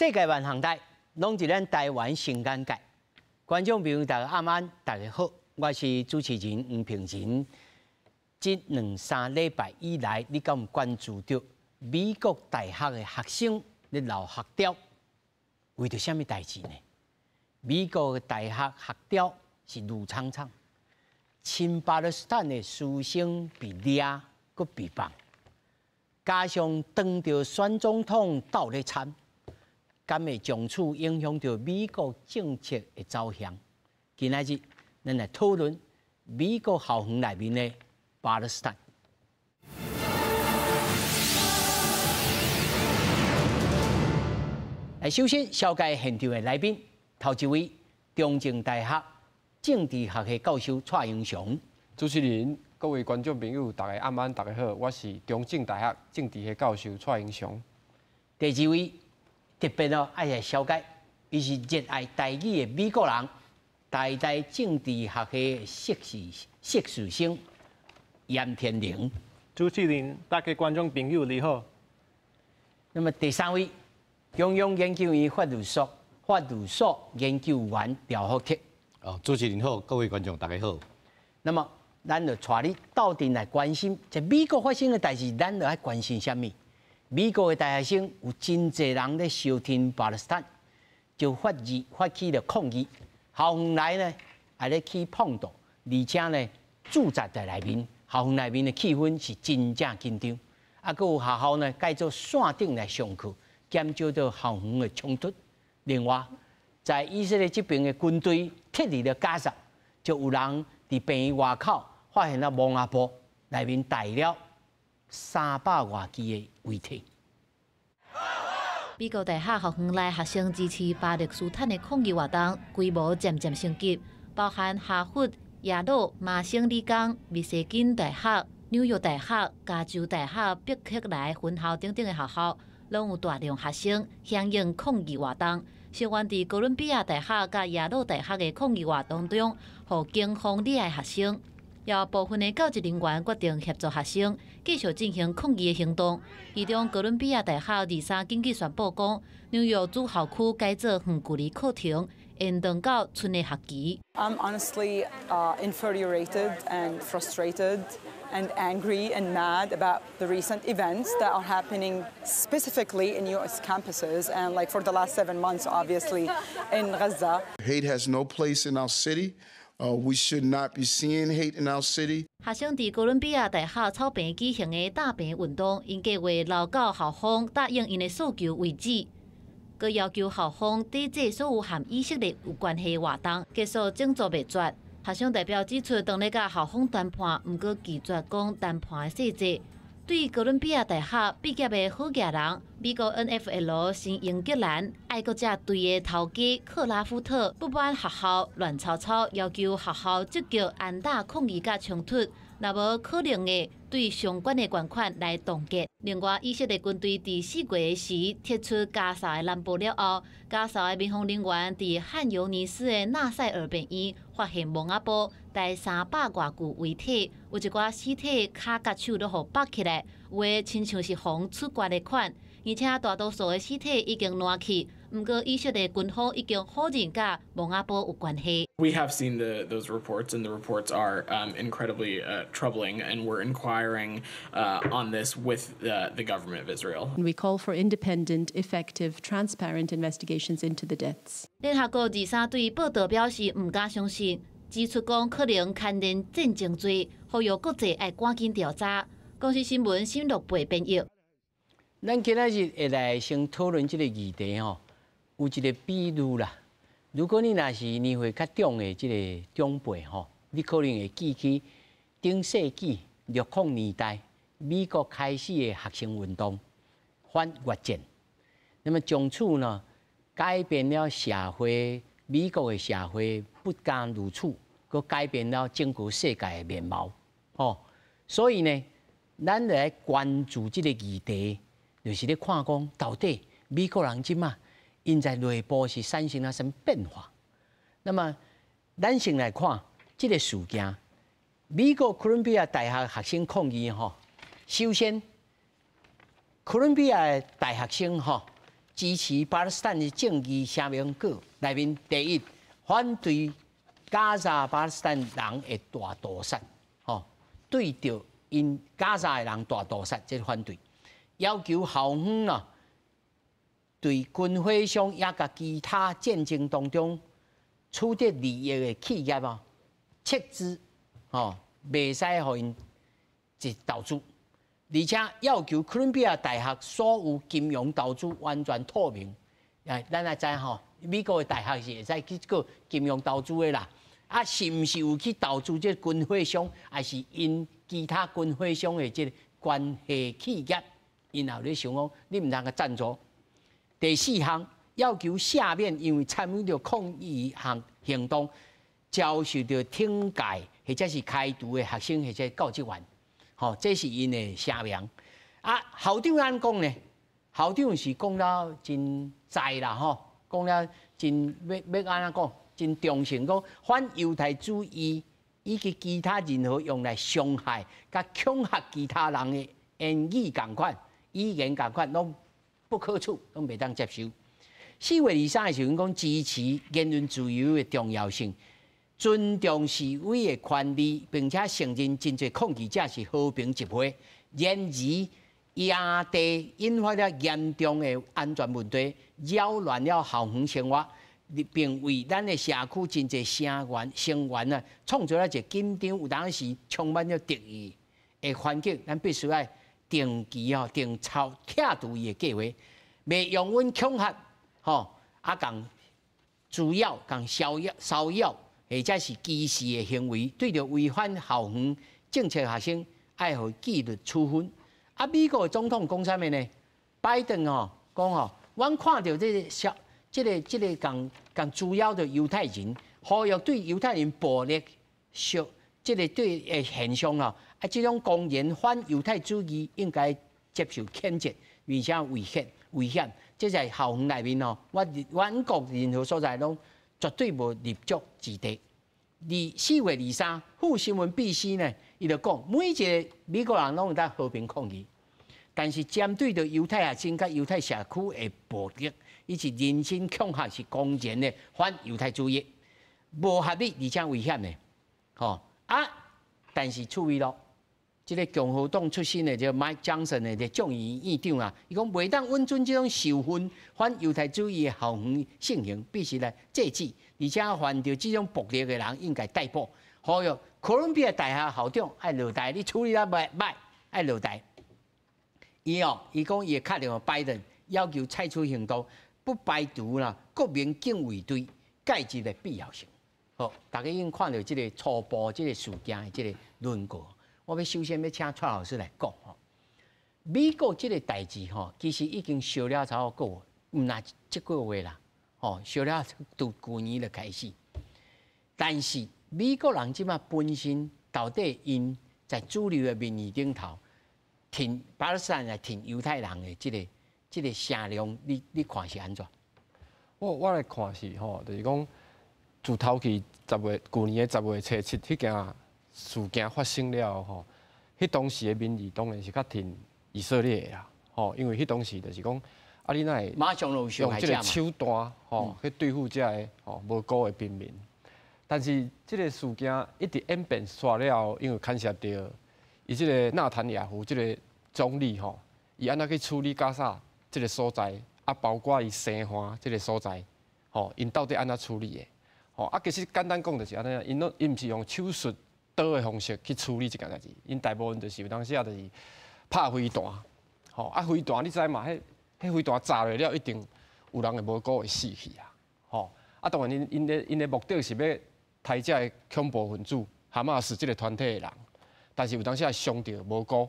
世界萬行台，攏佇咱台灣新眼界。觀眾朋友，大家暗安，大家好，我是主持人黃平仁。這兩三禮拜以來，你敢有關注著美國大學的學生咧鬧學刁，為著啥物代誌呢？美國的大學學刁是怒沖沖，親巴勒斯坦的師生被掠閣被放，加上當著選總統鬥咧參，敢會從此影響著美國政策的走向？今仔日咱來討論美國校園內面的巴勒斯坦。來，首先紹介現場的來賓，頭一位中正大學政治學系教授蔡英雄。主持人、各位觀眾朋友，大家暗安，大家好，我是中正大學政治系教授蔡英雄。第二位特別哦，愛來紹介，伊是熱愛台語的美國人，台大政治學系碩士生嚴天寧。主持人、大家觀眾朋友你好。那麼第三位，中央研究院法律所研究員廖福特。哦，主持人好，各位觀眾大家好。那麼，咱就帶你鬥陣來關心，這美國發生的代誌，咱就愛關心啥物？美國的大學生有真濟人咧相挺巴勒斯坦，就發起了抗議。校園內呢，還咧起碰撞，而且呢，住宅在內面，校園內面的氣氛是真正緊張。啊，閣有學校呢，改做線頂來上課，減少著校園的衝突。另外，在以色列這邊的軍隊撤離了加薩，就有人佇病院外口發現了墓仔埔內面帶了300外具的遺體。美國大學校園內學生支持巴勒斯坦的抗議活動規模漸漸升級，包含哈佛、耶魯、麻省理工、密西根大學、紐約大學、加州大學、伯克萊分校等等的學校，攏有大量學生響應抗議活動。聲援佇哥倫比亞大學佮耶魯大學的抗議活動中，予警方掠來學生，也有部分的教職人員決定協助學生繼續進行抗議的行動。其中，哥倫比亞大學23緊急宣布講，紐約主校區改做遠距離課程，延長到春的學期。 I'm honestly infuriated and frustrated and angry and mad about the recent events that are happening specifically in U.S. campuses and like for the last 7 months, obviously, in Gaza. Hate has no place in our city. We should not be seeing hate in our city. 學生佇哥倫比亞大學草坪舉行的答辯運動，𪜶計劃留到校方答應𪜶的訴求為止，閣要求校方抵制所有和以色列有關係的活動，結束種族滅絕。學生代表指出，當咧佮校方談判，毋過拒絕講談判的細節。對哥倫比亞大學畢業的好額人，美國 NFL 新英格蘭愛國者隊的頭家克拉夫特不滿學校亂吵吵，要求學校積極安打抗議佮衝突，若無可能會對相關的捐款來凍結。另外，以色列軍隊佇4月時撤出加薩的南部了後，加薩的民防人員佇漢尤尼斯的納賽爾病院發現墓仔埔載300外具遺體，有一寡屍體跤佮手攏予縛起來，有的親像是予人處決的款，而且大多數的屍體已經爛去。毋過以色列軍方已經否認佮墓仔埔有關係。 We have seen those reports, and the reports are incredibly troubling, and we're inquiring on this with the government of Israel. We call for independent, effective, transparent investigations into the deaths. 聯合國23對報道表示毋敢相信，指出講可能牽連戰爭罪，呼籲國際愛趕緊調查。公視新聞新樂貝編譯。咱今仔日會來先討論這個議題吼，有一個比喻啦。如果你若是年歲較長的這個長輩吼，你可能會記起頂世紀六零年代美國開始的學生運動反越戰，那麼從此呢改變了社會，美國的社會不但如此，閣改變了整個世界的面貌。吼，所以呢，咱來關注這個議題，就是咧看講到底美國人這馬𪜶在內部是產生了啥物變化？那麼，咱先來看這個事件，美國哥倫比亞大學學生抗議吼，首先，哥倫比亞的大學生吼，支持巴勒斯坦的正義聲明稿內面，第一反對加沙巴勒斯坦人的大屠殺，吼，對著𪜶加沙的人大屠殺，這個反對，要求校方啊，對軍火商也佮其他戰爭當中取得利益的企業啊，撤資，吼，袂使予𪜶一投資，而且要求哥倫比亞大學所有金融投資完全透明。哎，咱也知吼，美國的大學是會使去做金融投資的啦。啊，是毋是有去投資這個軍火商，還是𪜶其他軍火商的這個關係企業？𪜶也有咧想講，你毋通共贊助。第四項要求赦免因為參與著抗議行行動遭受著懲戒或者是開除的學生或者教職員。吼，這是𪜶的聲明。啊，校長按怎講呢？校長是講了真知啦，吼，講了真欲按怎講，真中性講，反猶太主義以及其他任何用來傷害、佮恐嚇其他人的言語仝款、語言仝款，攏不可取，攏袂當接受。4月23的時陣講支持言論自由的重要性，尊重示威的權利，並且承認真濟抗議者是和平集會。然而，營地引發了嚴重的安全問題，擾亂了校園生活，並為咱的社區真濟成員啊，創造了一個緊張，有當時充滿了敵意的環境。咱必須愛定期吼定抄拆除伊的計劃，袂容忍恐嚇吼啊，共滋擾、共騷擾、騷擾或者是歧視的行為，對著違反校園政策學生，愛予紀律處分。啊，美國的總統講啥物呢？拜登吼講吼，阮看著這個小、這個、這個共共滋擾著猶太人，呼籲對猶太人暴力、小這個對的現象吼，啊，這種公然反猶太主義應該接受譴責，而且危險危險。這在校園內面吼，我阮國任何所在攏絕對無立足之地。4月23，副新聞 BBC 呢，伊就講每一個美國人攏會當和平抗議，但是針對著猶太學生佮猶太社區的暴力，以及人身恐嚇是公然的反猶太主義，無合理而且危險的，吼啊！但是注意咯，這個共和黨出身的這個 Mike Johnson 的這眾議院院長啊，伊講袂當允准這種仇恨反猶太主義的校園盛行，必須來制止，而且犯著這種暴力的人應該逮捕。呼籲哥倫比亞大學校長愛落台，你處理得歹歹，愛落台。伊哦，伊講伊會敲電話拜登，要求採取行動，不排除啦國民警衛隊介入的必要性。好，大家已經看著這個初步這個事件的這個輪廓。我欲首先欲請蔡老師來講吼，美國這個代誌吼，其實已經燒了差不多，毋若這個月啦，吼，燒了從舊年就開始。但是美國人這馬本身到底𪜶在主流的民意頂頭，挺巴勒斯坦來挺猶太人的這個聲量，你看是按怎？我來看是吼，就是講自頭去十月，舊年的10月初7，彼件事件發生了吼，彼當時的民意當然是較挺以色列的啦，吼，因為彼當時就是講，啊，你哪會用這個手段吼去對付這个吼無辜的平民？但是這個事件一直演變煞了後，因為牽涉著伊這個納坦雅胡這個總理吼，伊按怎去處理加沙這個所在，啊，包括伊西岸這個所在，吼，𪜶到底按怎處理的？吼，啊，其實簡單講就是按呢，𪜶攏𪜶毋是用手術刀的方式去處理這件代誌，𪜶大部分就是有當時啊，就是拍飛彈，吼，啊飛彈你知嘛？彼飛彈炸落了，一定有人會無辜會死去啊，吼，啊當然𪜶的目的是欲刣這个恐怖分子，哈馬斯這個團體的人，但是有當時也傷著無辜，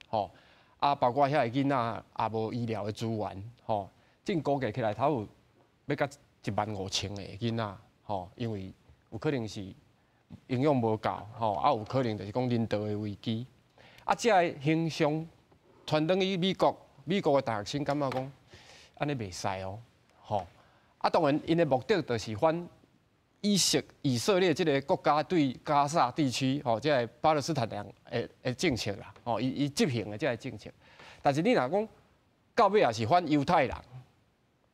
吼，啊包括遐个囡仔也無醫療的資源，吼，正估計起來，頭有欲到1萬5千個囡仔，吼，因為有可能是營養無夠，吼，啊有可能就是講人道的危機，啊這个形象傳轉去美國，美國的大學生感覺講，按呢袂使哦，吼，啊當然𪜶的目的就是反以色列這個國家對加薩地區，吼，這個巴勒斯坦人的政策啦，吼，伊執行的這個政策。但是你若講到尾也是反猶太人，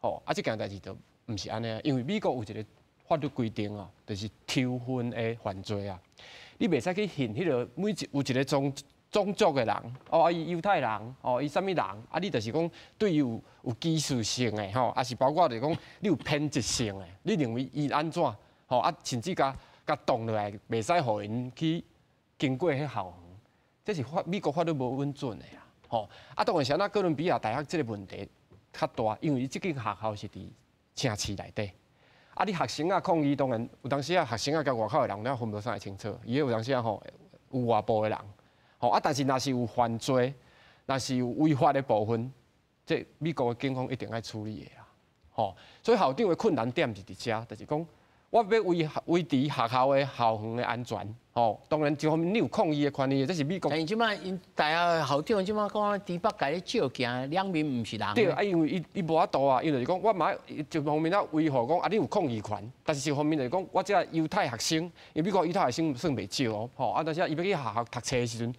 吼，啊，這件代誌就毋是按呢，因為美國有一個法律規定哦，就是仇恨的犯罪啊，你袂使去恨彼個每一有一個種族的人，哦，伊猶太人，哦，伊啥物人，啊，你就是講對伊有歧視性的，吼，抑是包括就是講你有偏執性的，你認為伊按怎，吼，啊，甚至共共擋落來，袂使予𪜶去經過彼校園，這是美國法律無允准的啦，吼，啊，當然是按怎哥倫比亞大學這個問題較大，因為這間學校是佇城市內底。啊！你學生仔抗議，當然有當時啊，學生仔佮外口的人了分無啥會清楚。伊有當時啊吼，有外部的人，吼啊，但是若是有犯罪，若是有違法的部分，這美國的警方一定愛處理的啦，吼。所以校長的困難點是佇遮，就是講我欲維持學校的校園的安全，吼。當然一方面你有抗議的權利，這是美國。但是這擺𪜶大學校長這擺講，佇北共咧照鏡，兩面毋是人。對啊，因為伊無法度啊，伊就是講我嘛一方面啊維護講啊，你有抗議權，但是一方面就是講我這猶太學生，因為美國猶太學生算袂少哦，吼啊，但是伊欲去學校讀冊的時陣，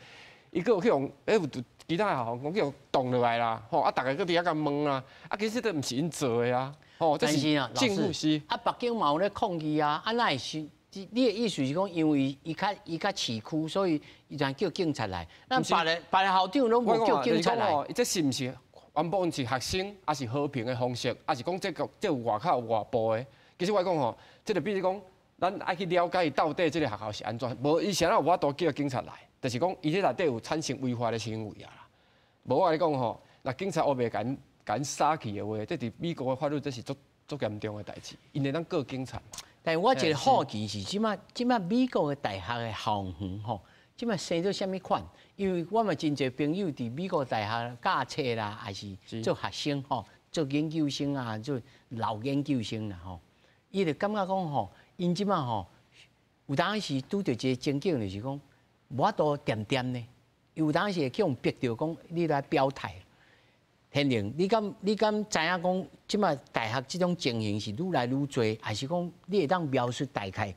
伊閣有去予欸有其他學校講去予擋落來啦，吼啊，逐个閣佇遐共問啊，啊，其實這毋是𪜶做的啊，吼，這是政府是。啊，北京嘛有咧抗議啊，啊，哪會是？你的意思是講，因為伊較市區，所以伊才叫警察來。咱別个校長攏無叫警察來。這是毋是原本是學生，抑是和平的方式，抑是講這個這有外口有外部的？其實我講吼，這個比如講，咱愛去了解伊到底這個學校是按怎，無伊啥人有法度叫警察來，就是講伊這內底有產生違法的行為啊啦。無我共你講吼，若警察烏白共𪜶殺去的話，這佇美國的法律這是足足嚴重的代誌，𪜶會當告警察。但我一個好奇是，這擺美國的大學的校園吼，這擺生做啥物款？因為我嘛真濟朋友佇美國大學教冊啦，抑是做學生吼，做研究生啊，做老研究生啦吼，伊就感覺講吼，𪜶這擺吼，有當時拄著一個情景，就是講無法度恬恬呢，有當時會去予逼著講，你來表態。天寧，你敢知影講，這擺大學這種情形是愈來愈濟，還是講你會當描述大概，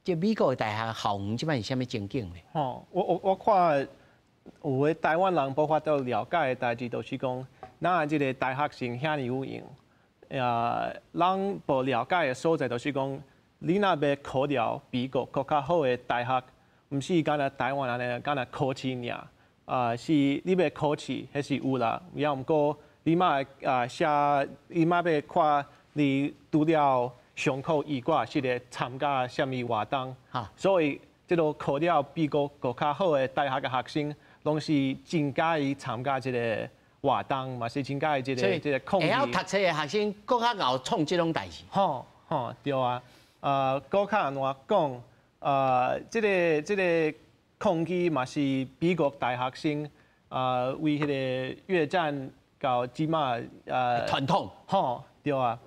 這美國的大學校園這擺是啥物情景呢？吼，我看有的台灣人無法度了解的代誌，就是講，咱這個大學生遐爾有閒，人無了解的所在，就是講，你若欲考著美國閣較好的大學，毋是干焦台灣按呢，干焦考試爾。啊，是你欲考試，彼是有啦。抑毋過你嘛會啊寫，你嘛欲看你除了上課以外，是咧參加啥物活動。所以這個考著美國閣較好的大學的學生，攏是真佮意參加這個活動，嘛是真佮意這個抗議。會曉讀冊的學生，閣較𠢕創這種代誌。吼吼，對啊。閣較按怎講？這個抗議嘛是美國大學生啊，為彼個越戰到這馬啊傳統。吼，對啊。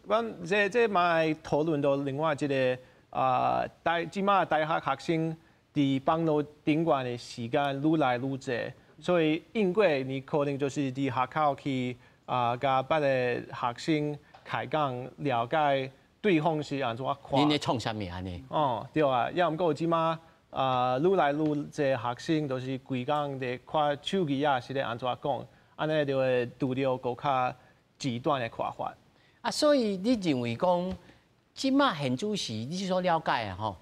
阮這嘛會討論到另外一個啊，這馬大學學生佇網路頂懸的時間愈來愈濟，所以應過你可能就是佇學校去啊，共別个學生開講了解對方是按怎看。恁咧創啥物按呢？哦，對啊，抑毋過這馬啊，愈來愈濟學生都是規工佇看手機啊，是咧按怎講，按呢就會拄著閣較極端的看法。啊，所以你認為講，這馬現主時你所了解的吼，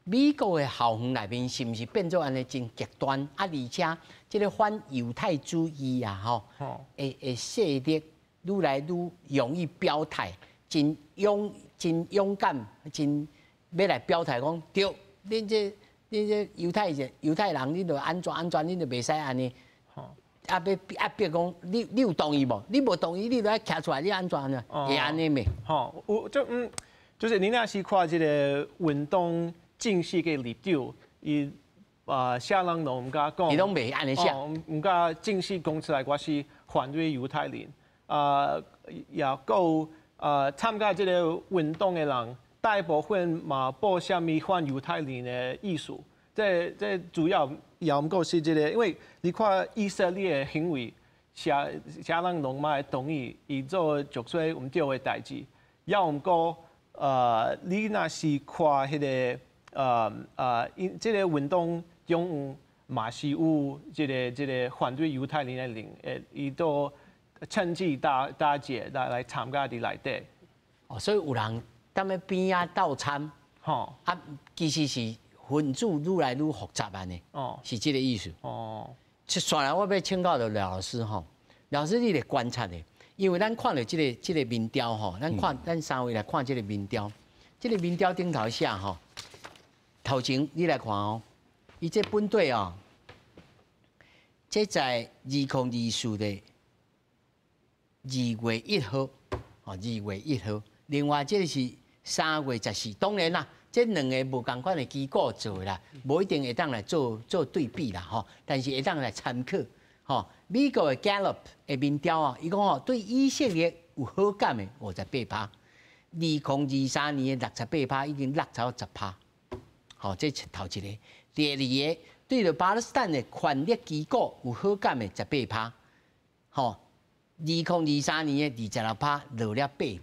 美國的校園內面是毋是變做按呢真極端？啊，而且這個反猶太主義啊，吼，會勢力愈來愈容易表態，真勇敢，真欲來表態講對，恁這猶太人，恁著按怎按怎，恁著袂使按呢。啊，欲壓迫講，你有同意無？你無同意，你著愛徛出來，你按怎按怎？會按呢袂？吼，有就就是你若是看這個運動正式的立場，伊啊，啥人攏毋敢講，伊攏袂按呢寫，毋敢正式講出來，我是反對猶太人。啊，也閣啊，參加這個運動的人，大部分嘛無啥物反猶太人的意思。這主要也毋過是這個，因為你看以色列的行為，啥啥人攏嘛會同意，伊做足濟毋對的代誌。抑毋過，你若是看彼個，𪜶這個運動中嘛是有這個反對猶太人的人，伊都趁機打劫來參加佇內底。哦，所以有人踮咧邊仔鬥參，啊，其實是分子愈來愈複雜按呢，是這個意思。紲來我欲請教著廖老師吼，老師你來觀察的，因為咱看著這個民調吼，咱三位來看這個民調，這個民調頂頭寫吼，頭前你來看哦，伊這本底哦，這在2024的2月1號，哦，2月1號。另外，這個是3月14，當然啦，這兩个無仝款的機構做的啦，無一定會當來做對比啦，吼。但是會當來參考，吼。美國的 Gallup 的民調啊，伊講吼對以色列有好感的58%，2023年的68%已經落超10%，吼，這是頭一个。第二个，對著巴勒斯坦的權力機構有好感的18%，吼，2023年的26%落了8%。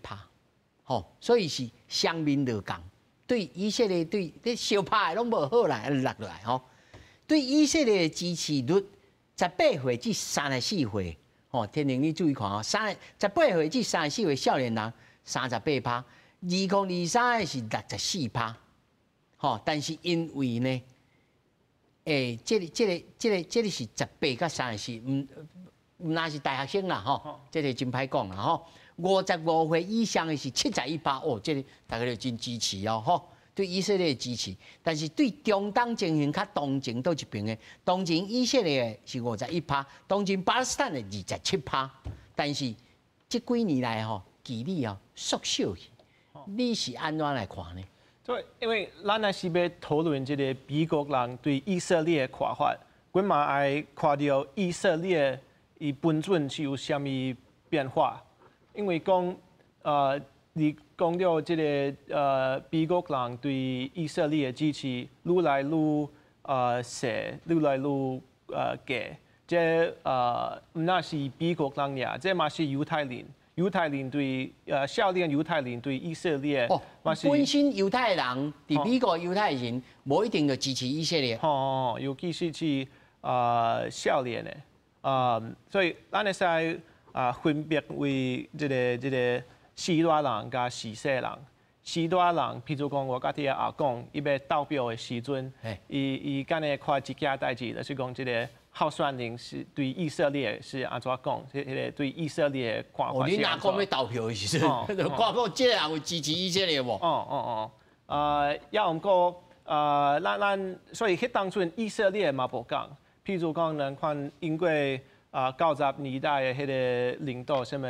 吼，所以是雙面落降，對以色列對你相拍的攏無好啦，落落來吼。對以色列的支持率，18歲至34歲，吼，天寧你注意看哦，18歲至34歲少年人38%，2023的是64%，吼，但是因為呢，這個是18佮34，毋若是大學生啦，吼，這個真歹講啦，吼。55歲以上的是71%，哦，這個大家就真支持哦，吼，對以色列的支持。但是對中東情形較同情佗一邊的，同情以色列的是51%，同情巴勒斯坦的27%。但是這幾年來吼，距離哦縮小去，你是按怎來看呢？對，因為咱若是欲討論這个美國人對以色列的看法，阮嘛愛看著以色列伊本身是有啥物變化。因為講，你講著這个美國人對以色列的支持愈來愈細，愈來愈低。這毋若是美國人爾，這嘛是猶太人。猶太人對少年猶太人對以色列，哦，本身猶太人佇美國猶太人無一定就支持以色列。哦，尤其是是少年的，所以咱會使分別為這個序大人佮序細人。序大人，譬如講我家己的阿公，伊欲投票的時陣，伊敢會看一件代誌，就是講這个候選人是對以色列是按怎講？彼个對以色列的看法。哦，你阿公欲投票的時陣，就看講這個人有支持以色列無？哦，抑毋過，咱所以彼當陣以色列嘛無仝。譬如講，咱看英國90年代的彼个領導，啥物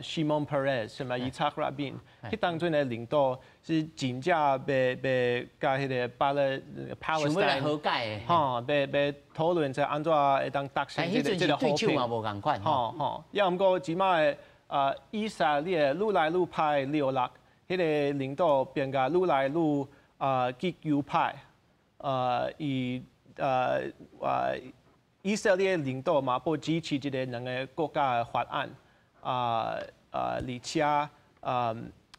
Shimon Peres，啥物 Yitzhak Rabin，彼當陣的領導是真正欲共彼个巴勒 Palestine 來和解的，吼，欲討論這按怎會當達成這個和平。對手嘛無仝款，吼吼。抑毋過這擺的以色列愈來愈歹流落，彼个領導變甲愈來愈極右派，伊以色列領導嘛，無支持這个兩个國家的法案，而且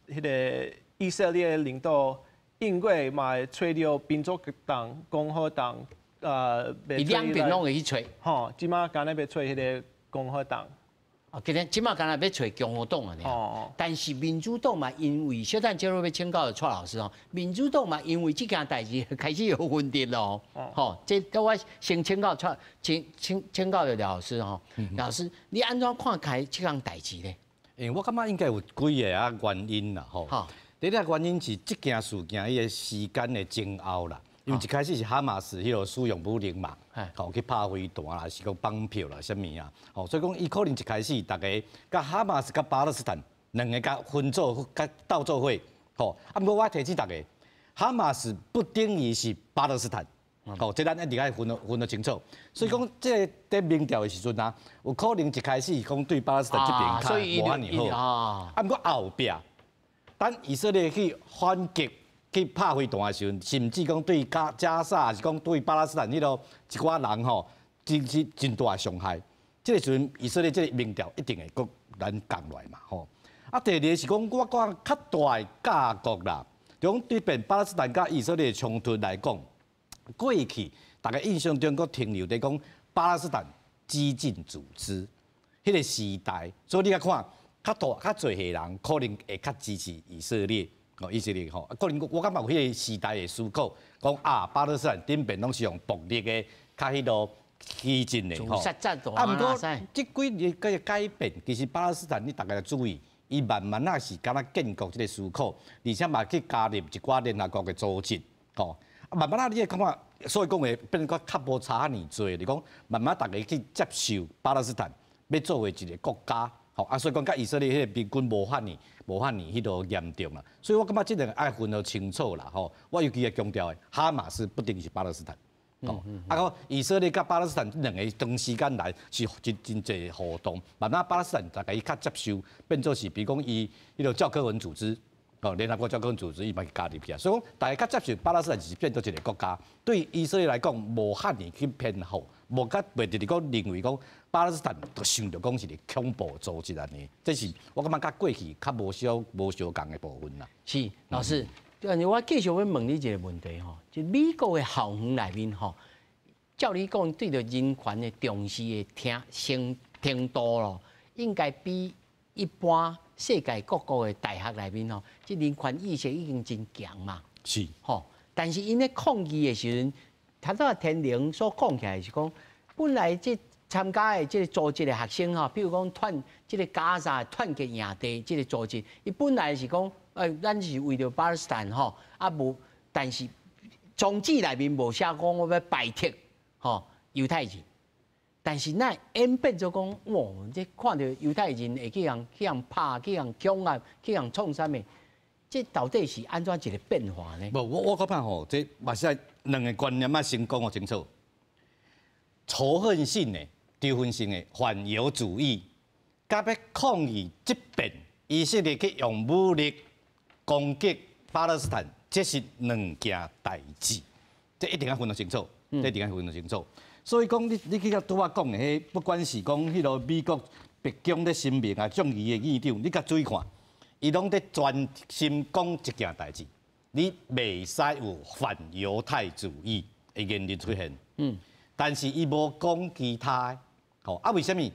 彼个以色列領導應該嘛會揣著民主黨、共和黨，伊兩邊攏會去揣。吼，這擺敢若欲揣彼个共和黨。啊，今日這擺敢若欲揣共和黨啊，但是民主黨嘛，因為小等這落欲請教蔡老師哦，民主黨嘛，因為這件代誌開始有分裂咯，吼，這我先請教蔡，請教廖老師吼，老師，你按怎看開這項代誌咧？欸，我感覺應該有幾个啊原因啦，吼。第一个原因是這件事件伊个時間的前後啦。因為一開始是哈馬斯彼个使用武力嘛，吼去拍飛彈啦，是講綁票啦，啥物啊，吼，所以講伊可能一開始逐家共哈馬斯佮巴勒斯坦兩个共分做佮鬥做伙，吼，啊，毋過我提醒逐家，哈馬斯不等於是巴勒斯坦，吼，這咱一定愛分得清楚。所以講，這个佇民調的時陣啊，有可能一開始講對巴勒斯坦這邊較無遐爾好，啊，毋過後壁，等以色列去反擊，去拍飛彈的時陣，甚至講對加沙，還是講對巴勒斯坦彼个一寡人吼，真是真大的傷害。這个時陣，以色列這个民調一定會閣咱降落來嘛吼。啊，第二个是講，我講較大的架構啦，就講對變巴勒斯坦佮以色列衝突來講，過去逐家印象中閣停留佇講巴勒斯坦激進組織，彼个時代，所以你來看，較大較濟歲人可能會較支持以色列，哦，以色列吼，可能我感覺有彼個時代的思考，講啊，巴勒斯坦頂邊攏是用暴力的，較彼囉激進的吼。啊，毋過這幾年個改變，其實巴勒斯坦你逐家來注意，伊慢慢仔是敢若建國這個思考，而且嘛去加入一寡聯合國的組織，吼。啊，慢慢仔你會感覺，所以講會變較較無差爾濟，就是講慢慢逐家去接受巴勒斯坦欲作為一個國家，吼啊，所以講佮以色列彼個平均無遐爾無遐爾彼囉嚴重啦。所以我感覺這兩個愛分得清楚啦，吼。我尤其會強調的，哈馬斯不等於是巴勒斯坦，吼。啊，閣以色列佮巴勒斯坦這兩個長時間來是真真濟互動，慢慢巴勒斯坦逐家伊較接受，變做是比如講伊彼個教科文組織。哦，聯合國教科文組織伊嘛去加入去啊，所以講逐家較接受巴勒斯坦是變做一個國家，對以色列來講無遐爾去偏好，無較袂直直講認為講巴勒斯坦就想著講是個恐怖組織按呢，這是我感覺佮過去較無相無相仝的部分啦。是，老師，我繼續欲問你一個問題吼，就美國的校園內面吼，照你講對著人權的重視的聽程程度咯，應該比一般世界各國的大學內面吼，這人權意識已經真強嘛。是。吼，但是𪜶咧抗議的時陣，頭拄仔天靈所講起來是講，本來這參加的這個組織的學生吼，比如講團這個加沙團結營地這個組織，伊本來是講，咱是為著巴勒斯坦吼，啊無，但是宗旨內面無寫講我欲排斥吼猶太人。但是咱演變做講，哇！這看著猶太人會去予去予拍、去予恐嚇、去予創啥物？這到底是按怎一個變化呢？無，我感覺吼，這嘛是愛兩個觀念愛先講予清楚。仇恨性的、仇恨性的反猶主義，佮欲抗議這邊以色列去用武力攻擊巴勒斯坦，這是兩件代誌，這一定愛分得清楚，這一定愛分得清楚。所以講，你去佮拄仔講的彼，不管是講彼囉美國白宮咧聲明啊，眾議的議長，你較注意看，伊攏佇專心講一件代誌，你袂使有反猶太主義的言論出現。但是伊無講其他的，吼啊？為啥物？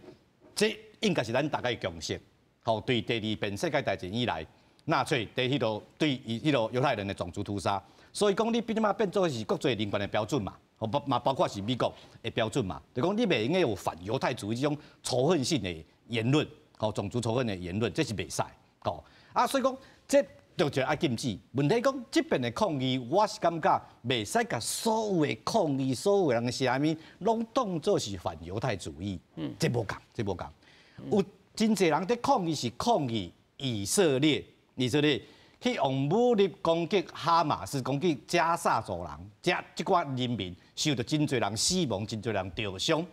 這應該是咱逐家的共識。吼，對第二遍世界大戰以來，納粹佇彼囉對伊彼囉猶太人的種族屠殺，所以講你變嘛變做是國際人權的標準嘛。包嘛包括是美國的標準嘛，就講你袂用該有反猶太主義這種仇恨性的言論，吼，種族仇恨的言論，這是袂使，吼啊，所以講這就愛禁止。問題講這邊的抗議，我是感覺袂使共所有的抗議，所有人的聲音，攏當做是反猶太主義，這無仝，這無仝。有真濟人佇抗議是抗議以色列，以色列去用武力攻擊哈馬斯，攻擊加薩走廊，這這寡人民受著真濟人死亡，真濟人著傷，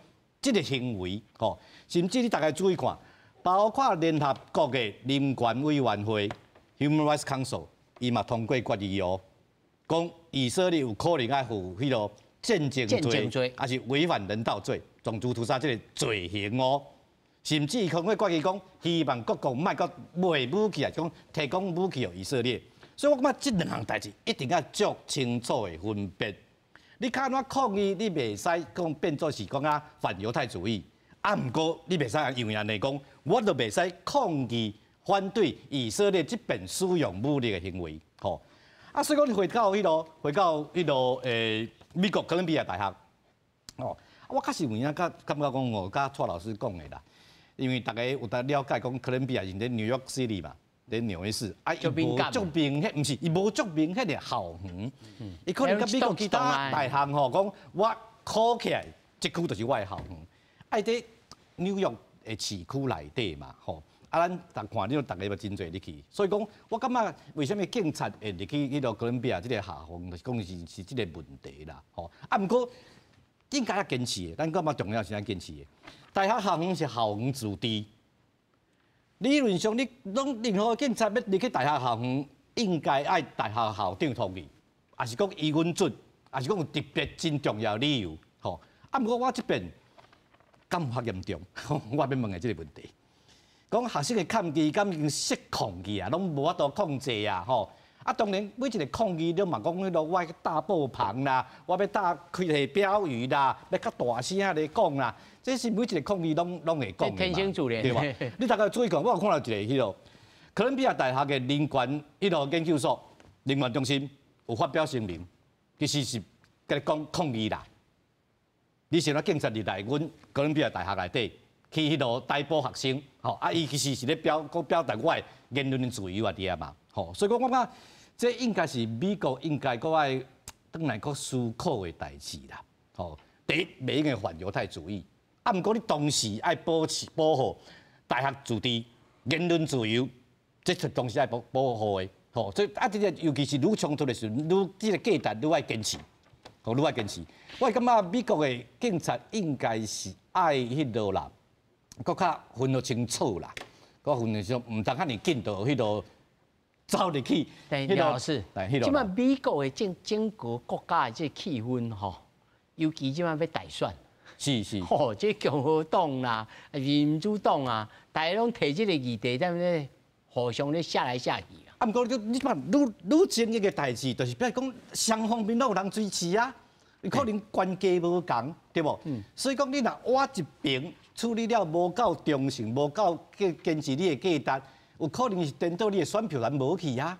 這個行為，吼，甚至你逐家注意看，包括聯合國的人權委員會（Human Rights Council），伊嘛通過決議哦，講以色列有可能愛負彼囉戰爭罪，抑是違反人道罪、種族屠殺這個罪行哦。甚至通過決議講，希望各國莫閣賣武器啊，講提供武器予以色列。所以我感覺這兩項代誌一定要足清楚的分別。你較按怎抗議，你袂使講變做是講啊反猶太主義。啊，毋過你袂使因為按呢講，我就袂使抗議反對以色列這邊使用武力的行為。吼，啊，所以講你回到彼囉，回到彼囉，美國哥倫比亞大學，哦，我確實有影較感覺講哦，佮蔡老師講的啦。因為逐家有當了解講，哥倫比亞是佇 New York City 嘛，佇紐約市，啊，伊無足明顯，毋是伊無足明顯的校園，伊可能佮美國其他大學吼講，我考起來，這區就是我的校園，啊，伊佇紐約的市區內底嘛，吼，啊，咱逐看你逐家嘛真濟入去，所以講，我感覺為啥物警察會入去彼囉哥倫比亞這個校園，就是講是這個問題啦，吼，啊，毋過應該愛堅持的，咱感覺重要是愛堅持的。大學校園是校園自治，理論上你攏任何警察欲入去大學校園，應該愛大學校長同意，抑是講伊允准，抑是講有特別真重要理由，吼。啊，毋過我這邊敢有較嚴重？我欲問的這個問題，講學生的抗議敢已經失控去啊，攏無法度控制啊，吼。啊，當然每一個抗議，你嘛講彼囉，我欲搭布棚啦，我欲搭開個標語啦，欲較大聲來講啦，這是每一個抗議攏會講的嘛，天生自然，對吧？你大家注意看，我有看到一個彼囉，哥倫比亞大學的人權彼囉研究所、人權中心有發表聲明，其實是共你講抗議啦。你是按怎警察入來阮哥倫比亞大學內底去彼囉逮捕學生，吼啊！伊其實是咧表講表達我的言論的自由啊，佇遐嘛，吼，所以講我感覺這應該是美國應該閣愛轉來閣思考的代誌啦，吼。第一，袂用該反猶太主義，啊，毋過你同時愛保持保護大學自治、言論自由，這是同時愛保護的，吼。所以啊，這個尤其是愈衝突的時陣，愈這個價值愈愛堅持。吼，愈愛堅持。我感覺美國的警察應該是愛彼囉啦，閣較分得清楚啦，閣分得清楚，毋通遐爾緊就彼囉走入去。廖老師，這擺美國的整個國家的這個氣氛吼，尤其這擺欲大選，吼，這共和黨啦、民主黨啊，大家攏提這個議題，在咧互相咧嚇來嚇去。啊，毋過你你這擺愈愈爭議的代誌，就是比如講雙方面攏有人支持啊，可能關係無仝，對無？所以講你若倚一邊處理了無夠忠誠，無夠堅持你的價值，有可能是顛倒你的選票人無去啊。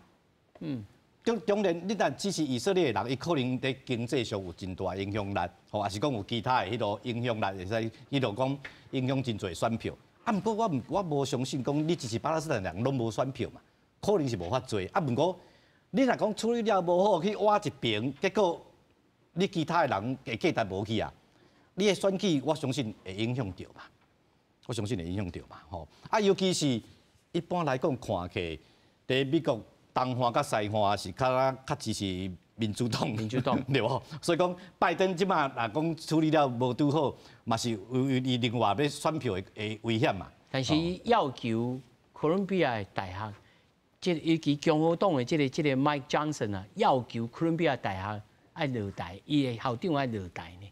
當然，你若支持以色列的人，伊可能佇經濟上有真大影響力，吼，抑是講有其他的彼囉影響力，會使彼囉講影響真濟選票。啊，毋過我無相信講你支持巴勒斯坦人攏無選票嘛。可能是無遐濟，啊，毋過你若講處理了無好，去倚一邊，結果你其他的人的價值無去啊，你的選舉我相信會影響著嘛，我相信會影響著嘛，吼，啊，尤其是一般來講看起來，佇美國東岸佮西岸是較較支持民主黨，民主黨對無？所以講拜登這擺若講處理了無拄好，嘛是有伊另外欲選票的危險嘛。但是伊要求哥倫比亞的大學。這尤其共和黨的這個 Mike Johnson 啊，要求哥倫比亞大學愛落台，伊的校長愛落台呢。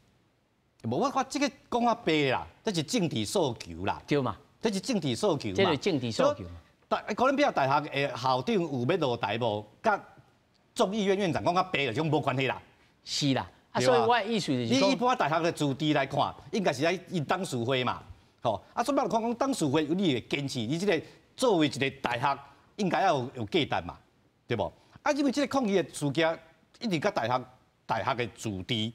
無，我看這個講較白啦，這是政治訴求啦。對嘛？這是政治訴求嘛。這是政治訴求。大哥倫比亞大學的校長有欲落台無？佮眾議院院長講較白，就無關係啦。是啦，啊，所以我的意思就是你一般大學的自治來看，應該是愛𪜶董事會嘛，吼。啊，所以我看講董事會你會堅持，你這個作為一個大學。應該要有價值嘛，對無？啊，因為這個抗議的事件一直佮大學、大學的自治、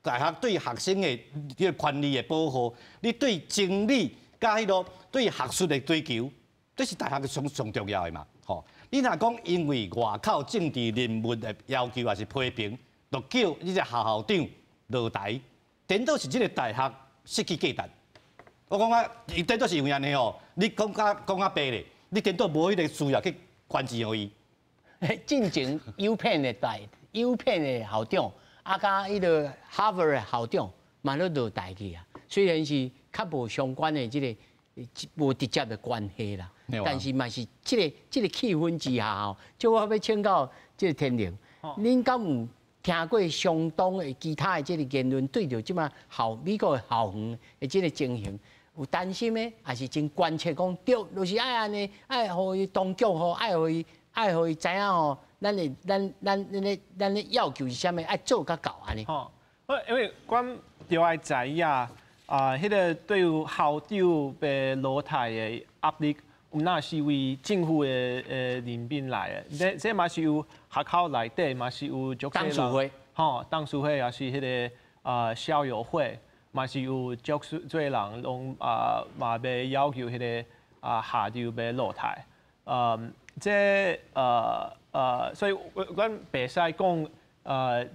大學對學生的這個權利的保護，你對真理佮彼囉對學術的追求，這是大學的上上重要的嘛，吼。你若講因為外口政治人物的要求抑是批評，就叫你這個校校長落台，顛倒是這個大學失去價值。我感覺伊顛倒是因為按呢哦，你講較講較白咧。你顛倒無彼個需要去關注予伊。進前 UPenn 的大 UPenn 的校長，啊，佮彼個哈佛的校長嘛攏落台去啊。雖然是較無相關的這個無直接的關係啦，但是嘛是這個氣氛之下吼，就我欲請教這個天龍，恁敢有聽過相當的其他的這個言論，對著這擺校美國的校園的這個情形？有擔心的，抑是真關切講對，就是愛按呢，愛予伊當局吼，愛予伊知影吼，咱的咱咱咱咧咱咧要求是啥物，愛做較到按呢。吼，因為阮著愛知影啊，彼個對於校長欲落台的壓力，毋但是為政府的人民來的，這這嘛是有學校內底嘛是有足董事會，吼，董事會抑是彼個啊校友會。嘛是有足濟人攏啊嘛欲要求彼個啊校長欲落台，這所以阮袂使講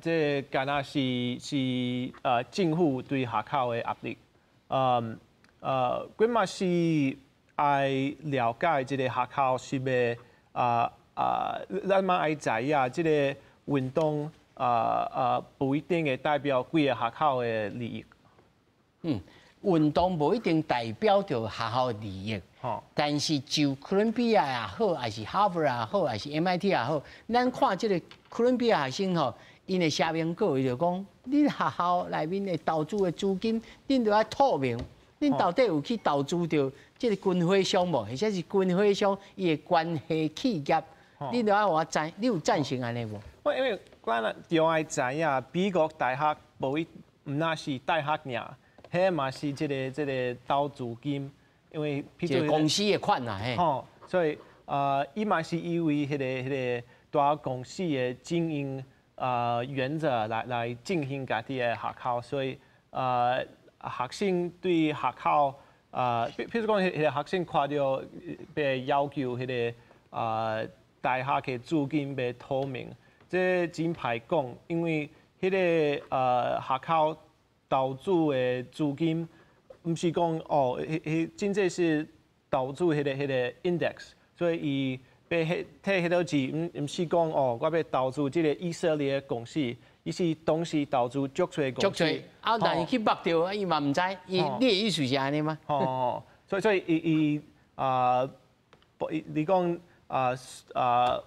這敢若是政府對學校的壓力，阮嘛是愛了解這個學校是欲啊啊，咱嘛愛知影這個運動不一定會代表規个學校的利益。運動無一定代表著學校的利益，但是就哥倫比亞也好，抑是哈佛也好，抑是 MIT 也好，咱看這個哥倫比亞學生吼，𪜶的聲明稿，伊就講，恁學校內面的投資的資金，恁著愛透明，恁到底有去投資著這個軍火商無？或者是軍火商伊的關係企業，你著愛予我知，你有贊成按呢無？我因為咱著愛知影，美國大學無一毋若是大學爾，彼嘛是這個投資金，因為一個公司的款啊，嘿。吼，所以伊嘛是因為彼個大公司的經營原則來進行家己的學校，所以學生對學校譬如講，彼個學生看著欲要求彼個大學的資金欲透明，這真歹講，因為彼個學校投資的資金，毋是講哦，彼真濟是投資彼個 index，所以伊欲提彼個錢，毋是講哦，我欲投資這個以色列的公司，伊是同時投資足濟公司。足濟，啊，但是去縛著，伊嘛毋知，伊你的意思是按呢嗎？吼，所以伊伊啊，你講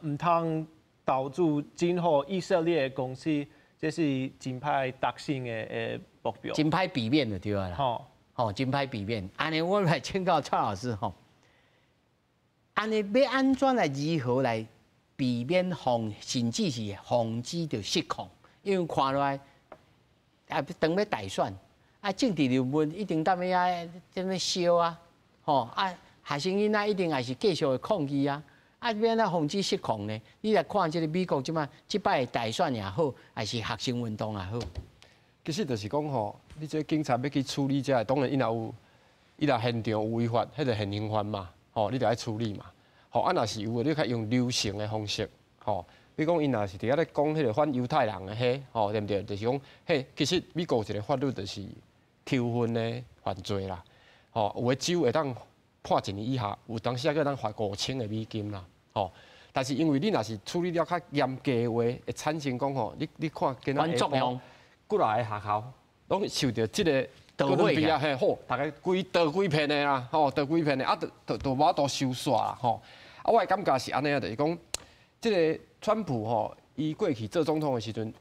毋通投資真好以色列的公司，這是真歹達成的目標。真歹避免就對啦。吼，吼，真歹避免。按呢，我來請教蔡老師吼，按呢欲按怎來如何來避免防，甚至是防止著失控？因為看落來啊，當欲大選啊，政治人物一定踮遐踮咧燒啊，吼啊，學生囡仔一定也是繼續會抗議啊。啊，欲按怎防止失控呢？你來看這個美國這擺這擺大選也好，還是學生運動也好，其實就是講吼，你這警察欲去處理這個，當然伊若有，伊若現場有違法，彼個現行犯嘛，吼，你著愛處理嘛。吼，啊，若是有的，你較用流程的方式，吼，比如講，𪜶若是佇遐咧講彼個反猶太人的彼，吼，對毋對？就是講，彼其實美國有一個法律，就是仇恨的犯罪啦，吼，有的州會當判一年以下，有當時猶閣會當罰5000個美金啦，吼。但是因為你若是處理了較嚴格的話，會產生講吼，你看今仔下晡幾若个學校攏受著這個導火啊，嘿，好，逐家規倒規片的啦，吼，倒規片的，啊，就無法度收煞啦，吼。啊，我的感覺是按呢啊，就是講，這個川普吼，伊過去做總統的時陣，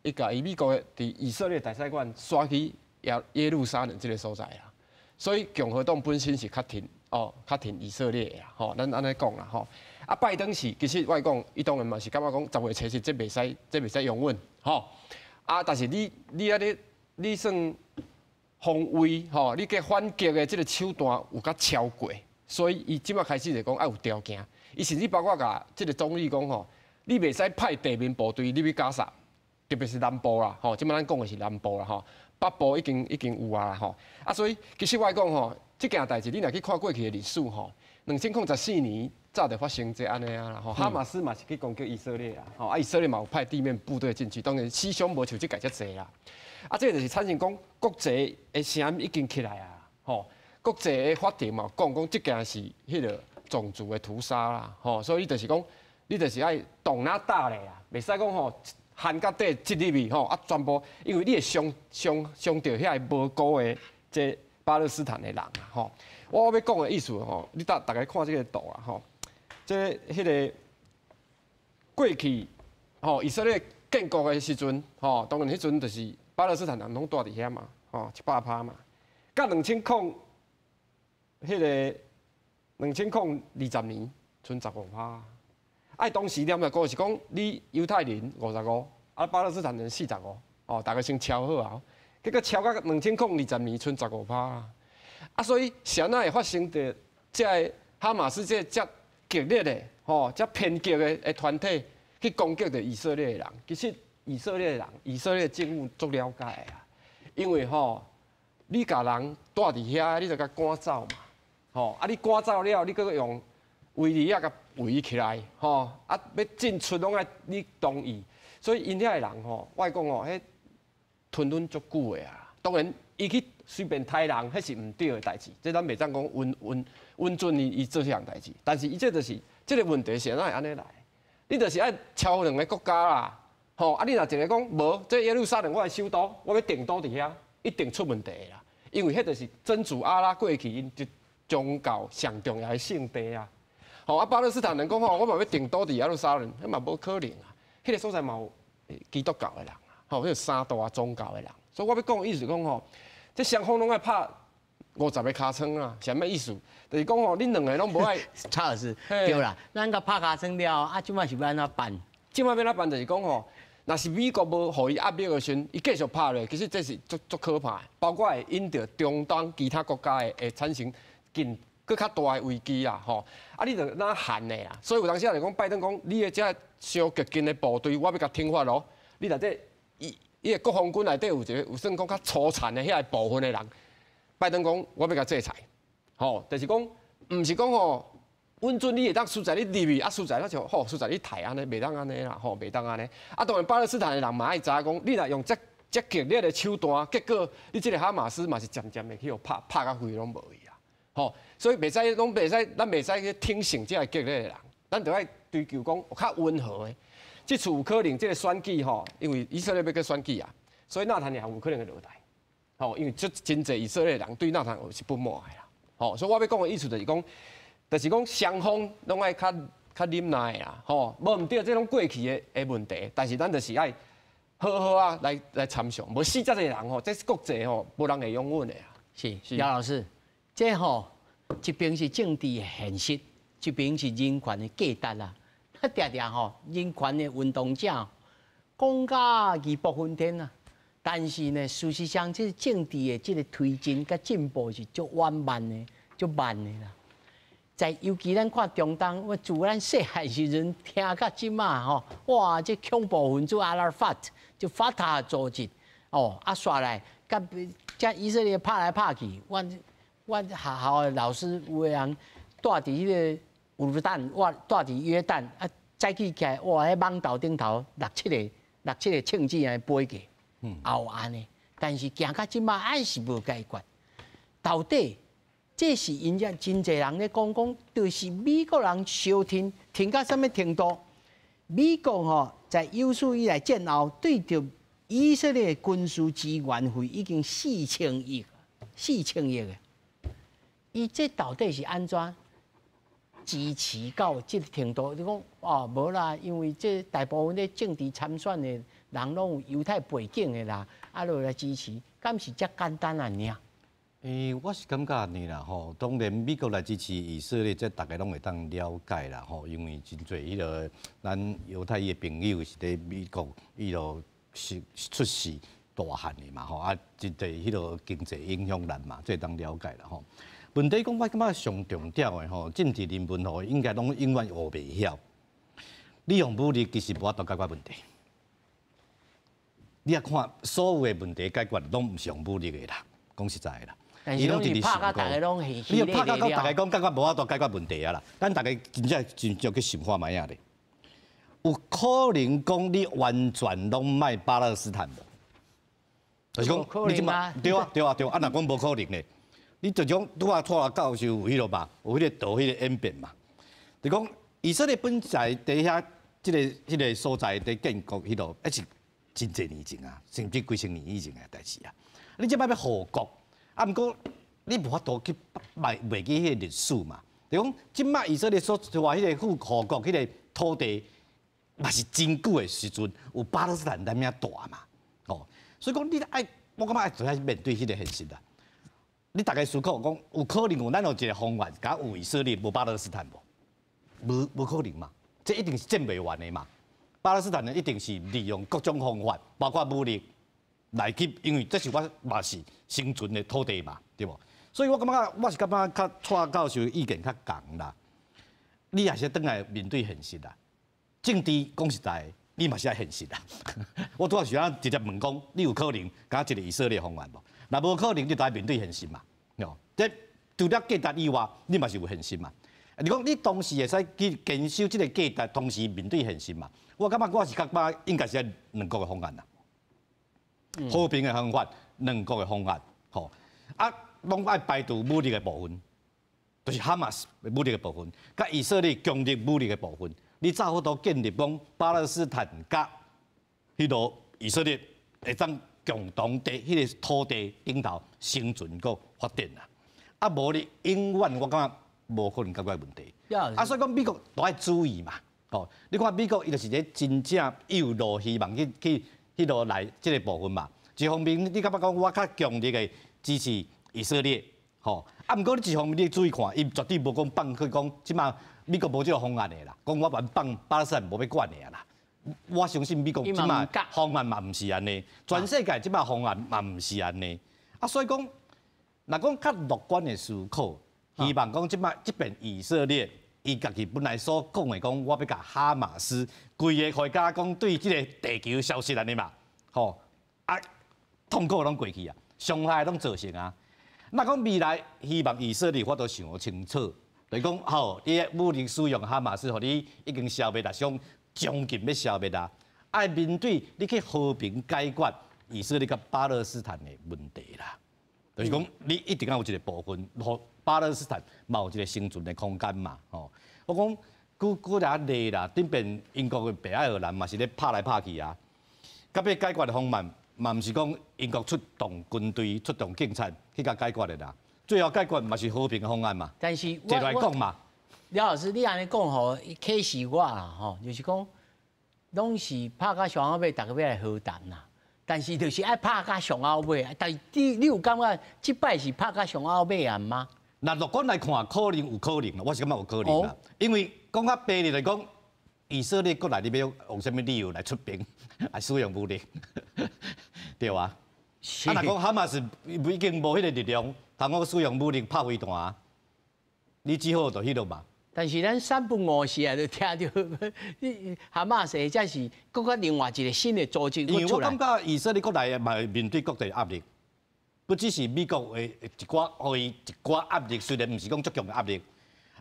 伊共伊美國的佇以色列大使館徙去耶路撒冷這個所在啦，所以共和黨本身是較挺哦，較挺以色列的啦，吼，咱按呢講啦，吼。啊，拜登是其實我講，伊當然嘛是感覺講10月初七這袂使，這袂使容忍，吼。啊，但是你按呢，你算防衛吼，你計反擊的這個手段有較超過，所以伊這擺開始就講愛有條件。伊甚至包括共這個總理講吼，你袂使派地面部隊入去加薩，特別是南部啦，吼，這擺咱講的是南部啦，吼，北部已經有啊啦，吼。啊，所以其實我講吼，這件代誌你若去看過去的歷史吼，2014年早就發生這按呢啊啦，吼，哈馬斯嘛是去攻擊以色列啊，吼，啊以色列嘛有派地面部隊進去，當然死傷無像這屆遮濟啦。啊，這個就是產生講國際的聲音已經起來啊，吼，國際的法庭嘛講講這件是彼個種族的屠殺啦，吼，所以就是講，你就是愛動哪打咧啦，袂使講吼限到底進入去吼，啊全部，因為你會傷著遐個無辜的這巴勒斯坦的人啊，吼。我欲講的意思吼，你逐家看這個圖啊，吼，這彼個過去吼以色列建國的時陣，吼，當然彼陣就是巴勒斯坦人攏蹛佇遐嘛，吼，100%嘛。到兩千空，彼個2020年，賰15%。啊，當時聯合國是講你猶太人55，啊巴勒斯坦人45，哦，逐家先敲好啊。結果敲到2020年，賰15%啊。啊，所以啥若會發生著這个哈馬斯這遮激烈的、吼遮偏激的團體去攻擊著以色列的人？其實以色列人、以色列政府足了解的啊，因為吼，你共人蹛佇遐，你就共趕走嘛，吼啊！你趕走了，你閣用圍籬仔共圍起來，吼啊！欲進出攏愛你同意，所以𪜶遐的人吼，我講吼，彼吞忍足久的啊。當然，伊去隨便刣人，彼是毋對的代誌，這咱袂當講允准伊做這項代誌。但是伊這就是這個問題是按怎會按呢來？你就是愛超兩个國家啦，吼啊！你若一个講無，這耶路撒冷我的首都，我欲定都佇遐，一定出問題的啦。因為彼就是真主阿拉過去𪜶宗教上重要的聖地啊。吼啊！巴勒斯坦人講吼，我嘛欲定都佇耶路撒冷，彼嘛無可能啊。彼個所在嘛有基督教的人啊，吼，彼個三大宗教的人。所以我欲講的意思講吼，這雙方攏愛拍50个尻川啦，啥物意思？就是讲吼，恁两个攏無愛。蔡老師，對啦，咱共拍尻川了，啊，這擺是欲按怎辦？這擺欲按怎辦？就是講吼，若是美國無予伊壓力的時陣，伊繼續拍落，其實這是足足可怕的，包括會引著中東其他國家會會產生更閣較大的危機啦，吼！啊，你著哪限的啦？所以有當時仔就講，拜登講，你的這傷激進的部隊，我欲共懲罰咯。你內底伊伊的國防軍內底有一個有算講較粗殘的遐個部分的人，拜登講，我欲共制裁，吼，就是講，毋是講吼，允准你會當輸在你入去，啊輸在那就吼，輸在你刣按呢，袂當按呢啦，吼，袂當按呢。啊，當然巴勒斯坦的人嘛愛知影講，你若用這這激烈的手段，結果你這個哈馬斯嘛是漸漸的去予拍拍甲灰攏無去啊，吼，所以袂使攏袂使，咱袂使去聽信這个激烈的人，咱著愛追求講較溫和的。這次有可能這個選舉吼，因為以色列欲閣選舉啊，所以納坦雅胡有可能會落台，吼，因為這真濟以色列人對納坦雅胡是不滿的啦，吼，所以我欲講的意思就是講，就是講雙方攏愛較較忍耐啦，吼，無毋對，這攏過去的的問題，但是咱就是愛好好啊來來參詳，無死遮濟人吼，這是國際吼，無人會容忍的啊。是，姚老師，這吼一邊是政治的現實，一邊是人權的價值啦。啊，定定吼，人權的運動者講甲義薄雲天啊，但是呢，事實上，這個政治的這個推進佮進步是足緩慢的，足慢的啦。在尤其咱看中東，我自咱細漢時陣聽到這馬吼，哇！這恐怖分子阿拉法就法塔組織哦，啊煞來佮遮以色列拍來拍去，阮阮學校的老師有的人蹛佇彼個烏爾旦，我蹛佇約旦啊，早起起來哇！彼網頭頂頭六七个六七个銃子按呢飛過，也有按呢。但是行到這馬還是無解決，到底？這是𪜶遮真濟人咧講講，就是美國人相挺挺到啥物程度？美國吼在有史以來戰後對著以色列軍事支援費已經四千億，四千億的。伊這到底是按怎支持到這個程度？你講哦，無啦，因為這大部分咧政治參選的人攏有猶太背景的啦，啊，就來支持，敢是遮簡單按呢？欸，我是感覺按呢啦吼，當然美國來支持以色列，這逐家攏會當了解啦吼，因為真濟彼個咱猶太裔的朋友是佇美國彼落是出世大漢的嘛吼，啊，真濟彼個經濟影響力嘛，這會當了解啦吼。問題講我感覺上重要的吼，政治人物吼應該攏永遠學袂曉，你用武力其實無法度解決問題。你若看所有的問題解決，攏毋是用武力的啦，講實在的啦。伊攏一直拍甲逐家攏你欲拍甲講，逐家講感覺無法度解決問題啊啦。咱逐家真正真正去想看覓仔咧，有可能講你完全攏莫巴勒斯坦無？就是講你這馬對啊對啊對啊，啊若講無可能咧，你就講拄仔蔡教授有彼落嘛，有彼個圖彼個演變嘛。就講以色列本來佇遐這個彼個所在佇建國彼落，抑是真濟年前啊，甚至幾千年以前的代誌啊。你這擺欲復國？啊，毋過你無法度去袂袂記彼個歷史嘛？就講這擺以色列所話彼個復國彼個土地，嘛是真久的時陣，有巴勒斯坦踮遐蹛嘛？哦，所以講你愛，我感覺愛就愛面對彼個現實啦。你逐家思考講，有可能有咱有一個方案，敢有以色列無巴勒斯坦無？無無可能嘛？這一定是戰袂完的嘛。巴勒斯坦人一定是利用各種方法，包括武力。來去，因為這是我嘛是生存的土地嘛，對無？所以我感覺，我是感覺較蔡教授意見較仝啦。你也是轉來面對現實啦。政治講實在，你嘛是愛現實啦。我拄仔是按直接問講，你有可能敢一個以色列方案無？若無可能，你就愛面對現實嘛。哦，這除了價值以外，你嘛是有現實嘛。你講你同時會使去堅守這個價值，同時面對現實嘛？我感覺我是感覺應該是愛兩國的方案啦。和平的方法，兩國的方案，吼啊，攏愛排除武力的部分，就是哈馬斯武力的部分，佮以色列強力武力的部分，你才有法度建立講巴勒斯坦佮彼落以色列會當共同佇彼个土地頂頭生存閣發展啦。啊，無你永遠我感覺無可能解決問題。啊，所以講美國都愛注意嘛，吼，你看美國伊就是咧真正有路希望去去。彼落來這個部分嘛，一方面你感覺講我較強力的支持以色列，吼，啊，毋過你一方面你注意看，伊絕對無講放去講，這馬美國無這個方案的啦，講我欲放巴勒斯坦無欲管的啦。我相信美國這馬方案嘛毋是按呢，全世界這馬方案嘛毋是按呢。啊，所以講，若講較樂觀的思考，希望講這馬這邊以色列，伊家己本來所講的講，我欲共哈馬斯規个國家講對這个地球消失按呢嘛，吼，啊，痛苦攏過去啊，傷害攏造成啊。若講未來希望以色列法度想清楚，就是講好，你武力使用哈馬斯，予你已經消滅啦，想將近欲消滅啦，愛面對你去和平解決以色列佮巴勒斯坦的問題啦。就是講你一定愛有一個部分，予巴勒斯坦嘛有一個生存的空間嘛。吼，我講舉舉個例啦，頂邊英國的北愛爾蘭嘛是咧拍來拍去啊，到尾解決的方案嘛毋是講英國出動軍隊、出動警察去共解決的啦，最後解決嘛是和平的方案嘛。但是一來講嘛，廖老師，你按呢講吼，啟示我啦吼，就是講攏是拍到上後尾，逐家欲來和談啦。但是就是愛拍到上後尾，但是你有感覺這擺是拍到上後尾啊嗎？若樂觀來看，可能有可能，我是感覺有可能啦。因為講較白的來講，以色列國內你欲用啥物理由來出兵，來使用武力，對啊。啊，若講哈馬斯已經無彼个力量，通講使用武力拍飛彈，你只好就彼落嘛。但是咱三不五時啊，就聽著哈馬斯，這是閣較另外一個新的組織因為我感覺以色列國內嘛會面對國際壓力，不只是美國的一寡，予伊一寡壓力，雖然毋是講足強的壓力，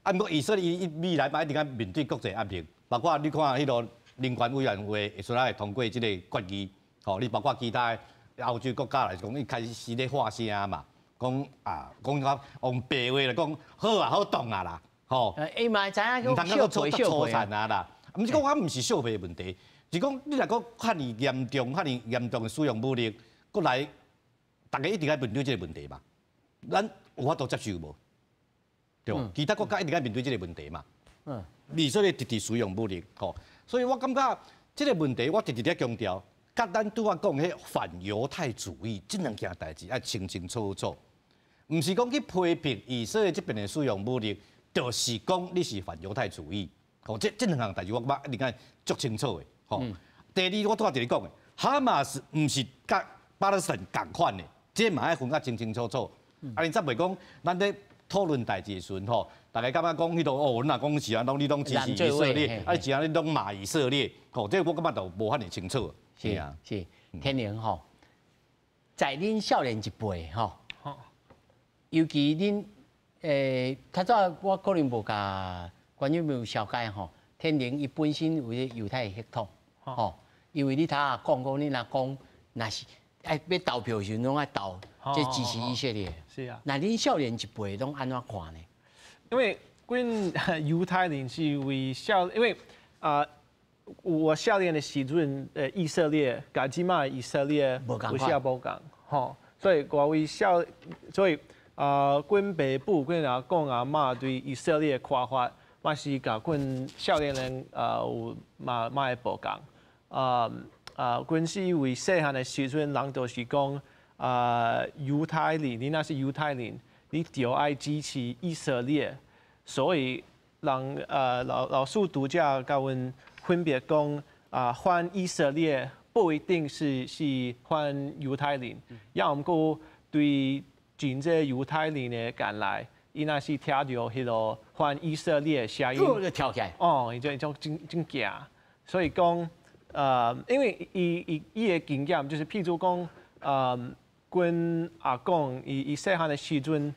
啊，毋過以色列伊未來嘛一定愛面對國際壓力，包括你看彼个人權委員會會出來通過這个決議，吼，你包括其他歐洲國家來講，伊開始咧發聲嘛，講啊，講較用白話來講，好啊，好動啊啦。吼，伊嘛知影毋通閣粗粗殘啊啦，毋是講我毋是相罵的問題，是講你若閣遐爾嚴重、遐爾嚴重的使用武力，閣來，逐家一定愛面對這个問題嘛。咱有法度接受無？對無？其他國家一定愛面對這个問題嘛。以色列直直使用武力，吼，所以我感覺這个問題我直直咧強調，佮咱拄仔講彼反猶太主義這兩件代誌愛清清楚楚，毋是講去批評以色列這邊的使用武力。就是講你是反猶太主義，吼，這兩項代誌我感覺一定愛足清楚的，吼。第二，我拄仔佇咧講的，哈馬斯毋是佮巴勒斯坦仝款的，這嘛愛分甲清清楚楚。啊，你才袂講，咱咧討論代誌的時陣，吼，逐家感覺講彼落哦，你若講是按呢，你攏支持以色列，啊，是按呢你攏罵以色列，吼，這我感覺就無遐爾清楚。是啊，是天寧吼，在恁少年一輩吼，尤其恁。較早我可能無共觀眾朋友紹介吼，天寧伊本身有個猶太的血統，吼，因為你頭仔講講，你若講若是愛欲投票時陣，攏愛投這支持以色列。是啊。那恁少年一輩攏按怎看呢？因為阮猶太人是為少，因為啊，我少年的時陣，以色列佮這馬以色列有啥無仝，吼，所以我為少，所以。啊，阮爸母、阮阿公阿嬤對以色列的看法，嘛是佮阮少年人啊有嘛嘛會無仝。啊啊，阮是因為細漢的時陣，人就是講啊，猶太人，你若是猶太人，你就愛支持以色列。所以人啊老師拄才共阮分別講啊，反以色列不一定是反猶太人，抑毋過對。真濟猶太人的間內，伊若是聽著彼个反以色列的聲音，就跳起來。哦，伊就種真真驚。所以講，因為伊的經驗就是，譬如講，阮阿公伊細漢的時陣，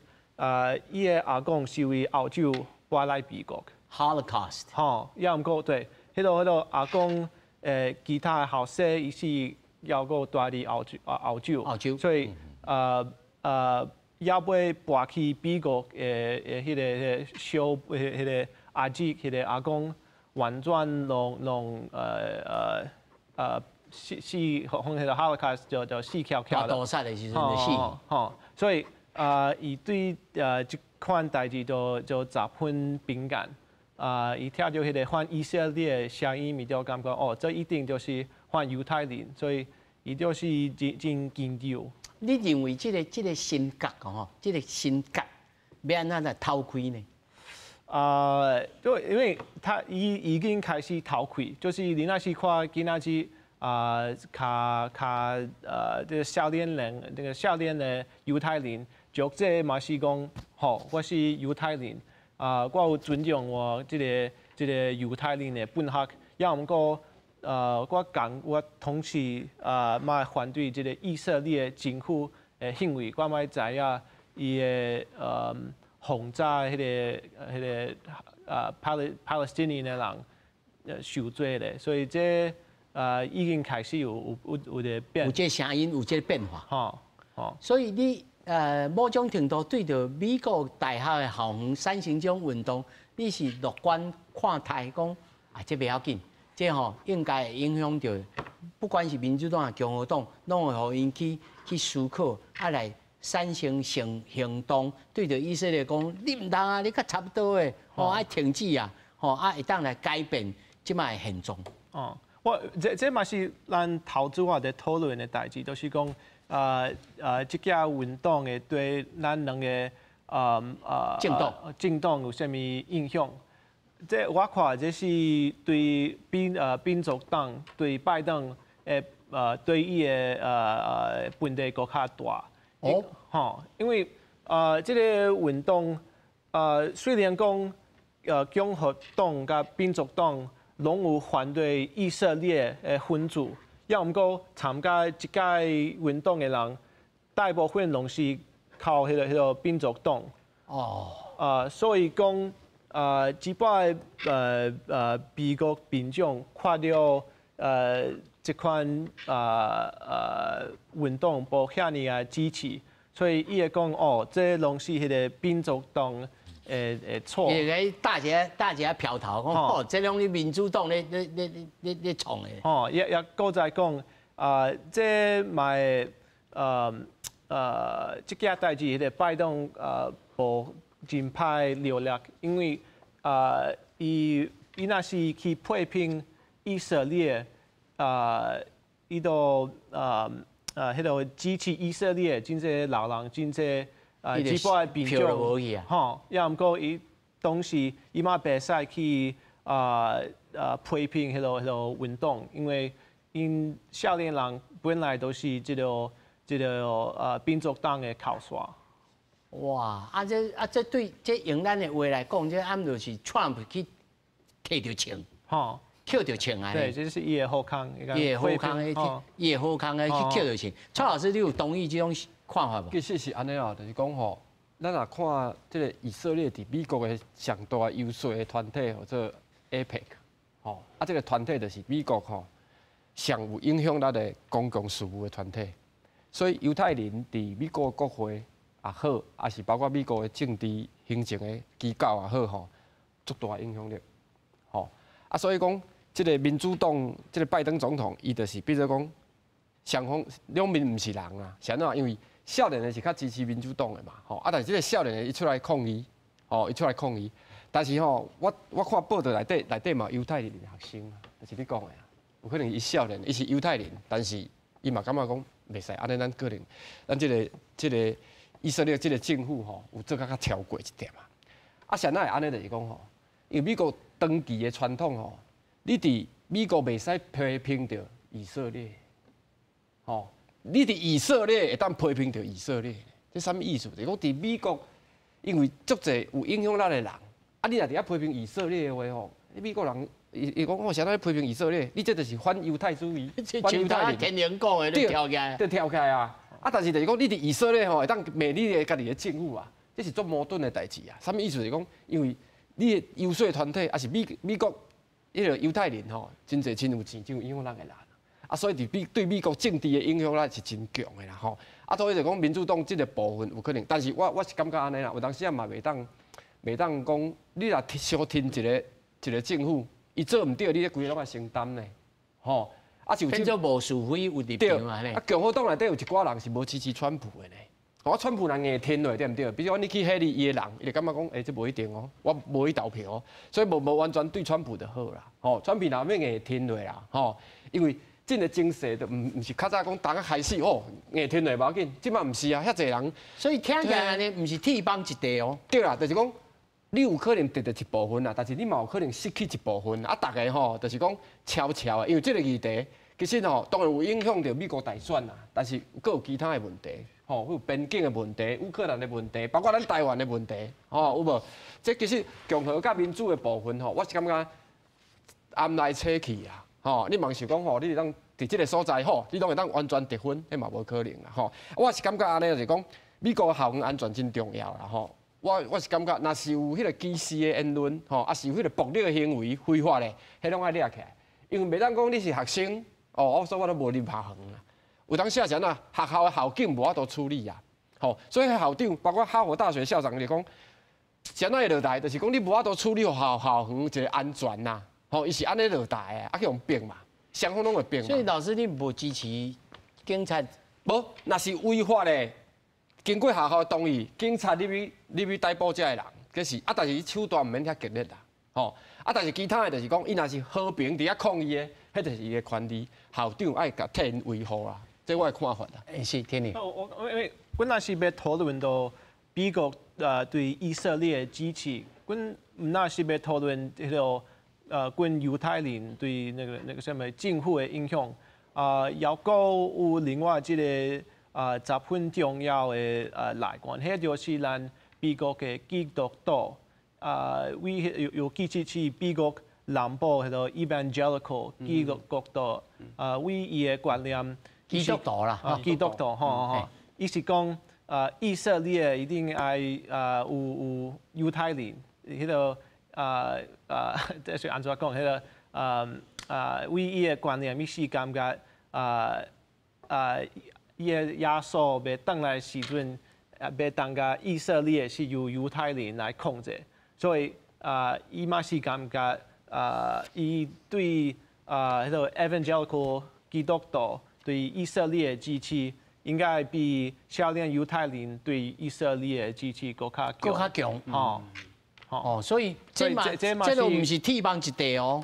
伊的阿公是為歐洲搬來美國。 Holocaust。吼，抑毋過對，彼个阿公，其他的後生伊是猶閣蹛佇歐洲，歐洲。歐洲。所以，猶尾搬去美國的彼个小彼个阿姊，彼个阿公完全攏死死，予彼个 Holocaust 就死翹翹啦。屠殺的時陣就死。吼，所以伊對這款代誌就十分敏感。啊，伊聽著彼个反以色列的聲音，伊就感覺哦，這一定就是反猶太人，所以伊就是真真緊張。你認為這个心結吼，這个心結欲按怎來偷窺呢？啊，就因為他已經開始偷窺，就是你若是看今仔日啊，較較這個少年人，這個少年的猶太人，就這嘛是講，吼，我是猶太人，啊，我有尊重我這個猶太人的本學，抑毋過，我講我同時啊，嘛反對這個以色列政府的行為，我嘛知影伊的轟炸彼個 Palestinian 的人受罪咧，所以這已經開始有個變，有這聲音，有這變化。吼吼，所以你某種程度對著美國大學的校園產生這種運動，你是樂觀看待講啊，這袂要緊，這吼應該會影響著，不管是民主黨抑共和黨，攏會予𪜶去思考，啊來產生行動，對著以色列講，你毋通啊，你較差不多的，吼愛停止啊，吼啊會當來改變這擺的現狀。哦，我這嘛是咱頭拄仔佇討論的代誌，就是講，這件運動會對咱兩個政黨政黨有啥物影響？這我看這是對民主黨對拜登的對伊的問題閣較大。哦，吼，因為這個運動雖然講共和黨佮民主黨攏有反對以色列的分子，抑毋過參加這屆運動的人，大部分攏是靠彼個民主黨。哦。所以講，這擺美國民眾看著這款運動無遐爾仔支持，所以伊會講哦，這攏是彼個民主黨的錯。伊會搭一個票頭，講哦，這攏是民主黨咧創的。吼，也閣再講啊，這嘛會這件代誌，彼個拜登無真歹留力，因為啊，伊若是去批評以色列啊，伊都彼個支持以色列真濟老人，真濟啊，這擺民眾，吼，抑毋過伊當時伊嘛袂使去批評彼個運動，因為𪜶少年人本來都是這個民主黨的靠山。哇！啊這啊這對這用咱的話來講，這暗就是 Trump 去提著槍，抾著槍啊！對，這是伊的好康，伊的好康的，伊的好康的去抾著槍。蔡老師，你有同意這種看法無？其實是按呢啊，就是講吼，咱若看這個以色列佇美國的上大遊說的團體，叫做 AIPAC，吼，啊，這個團體就是美國吼上有影響力的公共事務的團體。所以猶太人佇美國國會也好，抑是包括美國的政治行政的機構也好，吼，足大影響力，吼。啊，所以講，這個民主黨，這個拜登總統，伊就是比如講，雙方兩面毋是人啊，是按怎？因為少年的是較支持民主黨的嘛，吼。啊，但是這個少年的伊出來抗議，吼，伊出來抗議，但是吼，我看報道內底嘛猶太人學生，就是你講的啊，有可能伊少年，伊是猶太人，但是伊嘛感覺講袂使，按呢咱可能，咱這個以色列這個政府吼，有做較較超過一點啊。啊，啥會按呢？就是講吼，因為美國長期的傳統吼，你佇美國袂使批評著以色列，吼，你佇以色列會當批評著以色列，這啥物意思？就是講佇美國，因為足濟有影響力的人，啊，你若佇遐批評以色列的話吼，你美國人伊講我啥咧批評以色列？你這就是反猶太主義，反猶太人。天然講的，你跳起來，對，跳起來啊！啊，但是就是講你佇以色列吼，會當罵你的家己的政府啊，這是足矛盾的代誌啊。啥物意思？就是講，因為你的遊說團體，抑是美國彼個猶太人吼，真濟真有錢、真有影響力的人，啊，所以佇對美國政治的影響力是真強的啦吼。啊，所以就講民主黨這個部分有可能，但是我是感覺按呢啦，有當時啊嘛袂當講，你若相挺一個政府，伊做毋對，你咧規个攏愛承擔呢，吼。啊，就變做無是非有立場啊！啊，共和黨內底有一寡人是無支持川普的呢。我川普若硬挺落，對毋對？比如講你去彼里伊的人，伊就感覺講，欸，這無一定哦，我無去投票哦，所以無完全對川普就好啦。吼，川普若欲硬挺落啦，吼，因為這個情勢就毋是較早講逐個開始哦，硬吞落無要緊，這馬毋是啊，遐濟人，所以聽起來按呢，毋是鐵板一塊哦。對啦，就是講你有可能得著一部分啦，但是你嘛有可能失去一部分。啊，逐家吼就是講悄悄的，因為這個議題其實吼當然有影響著美國大選啦，但是閣有其他的問題，吼，有邊境的問題、烏克蘭的問題，包括咱台灣的問題，吼，有無？這其實共和佮民主的部分吼，我是感覺暗來扯去啊，吼，你茫想講吼，你會當佇這个所在吼，你攏會當完全得分，彼嘛無可能啦，吼。我是感覺按呢，就是講美國校園安全真重要啦，吼。我是感覺，若是有彼个歧視的言論，吼，抑是有彼个暴力的行為非法的，彼攏愛掠起來，因為袂當講你是學生，哦，我說我都無入學園啦。有當時是按怎，學校的校警無法度處理啊，吼，所以校長，包括哈佛大學校長就講，是按怎會落台，就是講你無法度處理校園一个安全呐，吼，伊是按呢落台的，啊去予逼嘛，雙方攏會逼。所以老師，你無支持警察？無，若是違法的，經過學校同意，警察入去逮捕這个人，這是啊，但是手段毋免遐激烈啦，吼，啊，但是其他的就是講，伊若是和平佇遐抗議的，彼就是伊的權利，校長愛共替𪜶維護啦，這我的看法啦。是，天理。我因為阮若是欲討論到美國對以色列的支持，阮毋若是欲討論彼个阮猶太人對那個啥物政府的影響，啊，猶閣有另外這个十分重要的來源，彼就是咱美國的基督徒，啊，為尤其是美國南部彼个 Evangelical 基督徒，啊，為伊的觀念，基督徒啦，基督徒，吼吼，伊是講以色列一定愛有猶太人，彼个這是按怎講？彼个為伊的觀念，伊是感覺伊的耶穌欲轉來時陣，欲當共以色列是由猶太人來控制，所以伊嘛是感覺伊對彼个 Evangelical 基督徒對以色列的支持，應該比少年猶太人對以色列的支持閣較閣較強，吼。哦，所以這嘛，這都毋是鐵板一塊哦。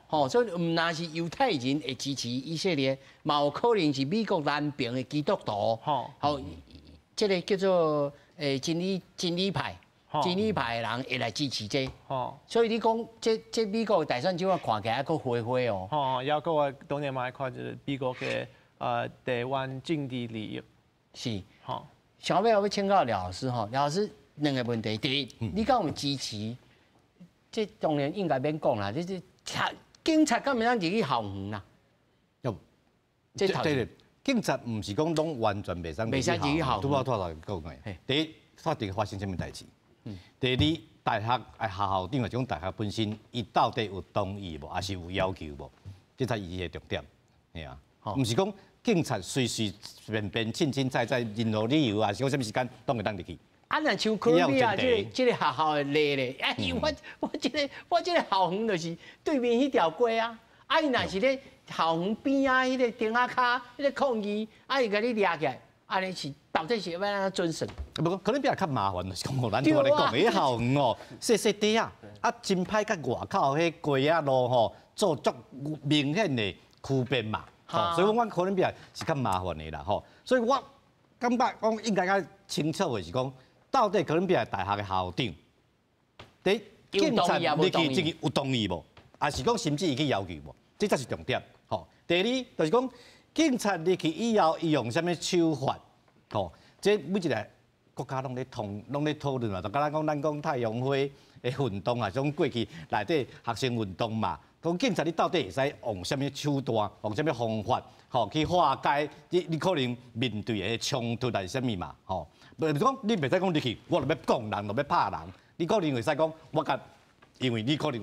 吼，所以毋但是猶太人會支持以色列，嘛有可能是美國南邊的基督徒。吼，這个叫做真理派，真理派的人會來支持這。所以你講這美國的大選這擺看起來閣火火哦。吼，猶閣我當然嘛愛看就是美國的台灣政治利益。是。吼，小尾我欲請教廖老師吼，廖老師。兩个問題，第一，你敢有支持？這當然應該免講啦，你這警察敢會當入去校園啦？有，這對對，警察毋是講攏完全袂使袂使入去校園。拄仔拄仔講的。第一，到底發生啥物代誌？第二，大學校長啊，這種大學本身，伊到底有同意無，抑是有要求無？這才是伊的重點。嘿啊，毋是講警察隨隨便便、凊凊彩彩，任何理由啊，是講啥物時間，攏會當入去。啊，若像哥倫比亞這个學校的例咧，哎，我這个校園就是對面彼條街啊，啊，伊若是咧校園邊仔彼个燈仔跤，彼个抗議，啊，伊共你掠起來，按呢是到底是欲按怎準算？無，哥倫比亞較麻煩，就是講咱拄仔咧講的，彼校園哦，細細塊仔，啊，真歹佮外口彼街仔路吼做足明顯的區別嘛，吼，所以講阮哥倫比亞是較麻煩的啦，吼，所以我感覺講應該較清楚的是講。到底哥倫比亞大學的校長，佇警察入去這个有同意無？抑是講甚至伊去要求無？這才是重點。吼，第二就是講警察入去以後，伊用啥物手法？吼，這每一个國家攏咧討，攏咧討論嘛。就敢若講咱講太陽花的運動啊，種過去內底學生運動嘛，講警察你到底會使用啥物手段，用啥物方法，吼去化解你可能面對的衝突還是啥物嘛？吼。袂講你袂使講入去，我就欲摃人，就欲拍人。你可能會使講，我共，因為你可能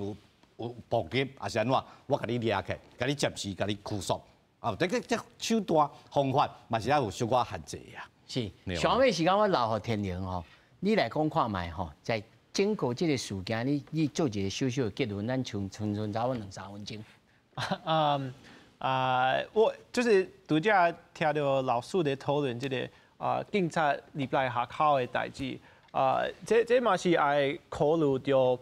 有暴力，抑是按怎，我共你掠起來，共你暫時共你拘束。啊，這手段方法嘛是愛有小可限制啊。是，上尾時間我留予天寧吼，你來講看覓吼，在整個這个事件，你做一个小小的結論，咱像剩剩差不多兩三分鐘。我就是拄才聽著老師咧討論這个警察入來學校的代誌，啊，這嘛是愛考慮著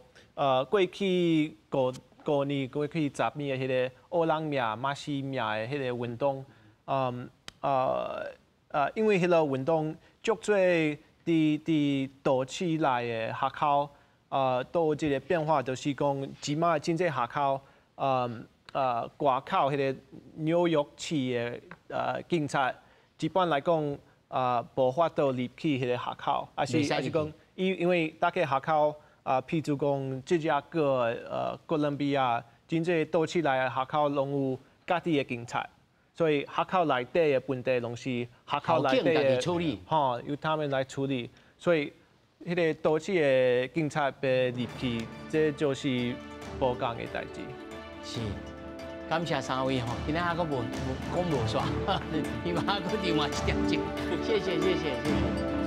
過去五舊年過去10年的彼个烏人命嘛是命的彼个運動，因為彼个運動足濟佇都市內的學校，都有一个變化，就是講這馬真濟學校，外口彼个紐約市的警察，一般來講，無法度入去彼个學校，抑是講，因為逐个學校，譬如講，芝加哥、哥倫比亞，真濟都市內的學校攏有家己的警察，所以學校內底的問題攏是學校內底的處理，吼，由他們來處理。所以，彼个都市的警察袂入去，這就是無仝的代誌。是，感謝三位吼，今仔猶閣無講無煞，希望猶閣另外一點鐘。謝謝謝謝謝謝。